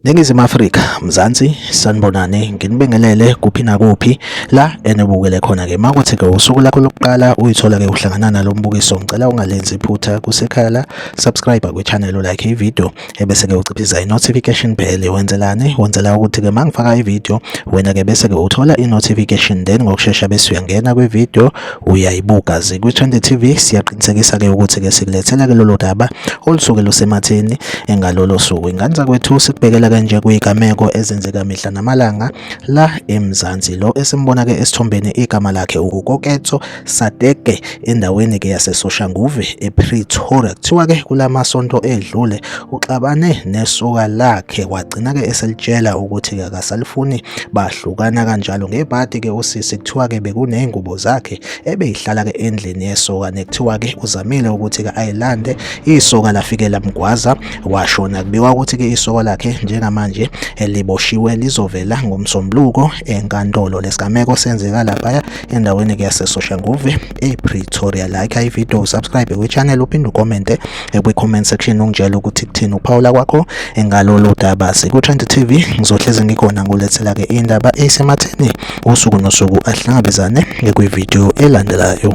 Ningizimu Afrika, Mzansi, sanibonani, nginibingelele kuphi nakuphi la enibukele khona-ke. Makuthi-ke usuku lakho lokuqala uyithola-ke uhlangana nalo mbukiso, ngicela ungalenzi iphutha kusekhaya la, subscribe kwi-channel, ulike i-video, ebese-ke uciphiza i-notification bell. Wenzelani? Wenzela ukuthi-ke uma ngifaka i-video, wena-ke bese-ke uthola i-notification, then ngokushesha bese uyangena kwi-video uyayibuka. Zikwi-Trend TV siyaqinisekisa-ke ukuthi-ke sikulethela-ke lolo daba olusuke lusematheni ngalolo suku. Ingane zakwethu sikubhekela ke nje kuyigameko ezenzeka mihla namalanga la eMzansi. Lo esimbona ke esithombeni igama lakhe uKoketso Sateke endaweni ke yaseSoshanguve ePretoria. Kuthiwa ke kulamasonto edlule uxabane nesoka lakhe wagcina ke eselitshela ukuthi ke akasalifuni, bahlukana kanjalo. Ngebhadi ke usisi kuthiwa ke bekuney'ngubo zakhe ebeyihlala ke endlini yesoka nekuthiwa ke uzamile ukuthi ke ayilande, isoka lafike lamgwaza washona. Kubikwa ukuthi ke isoka lakhe njengamanje liboshiwe lizovela ngoMsombuluko enkantolo. Lesigameko senzeka laphaya endaweni ke yaseSoshanguve ePretoria. Like i-video, subscribe kwi-channel, uphinde ucommente kwi-comment section ungitshele ukuthi kuthini ukuphawula kwakho ngalolu daba. Siku-Trend TV, ngizohlezi ngikhona ngulethela-ke indaba esematheni usuku nosuku. Ahlangabezane kwi-video elandelayo.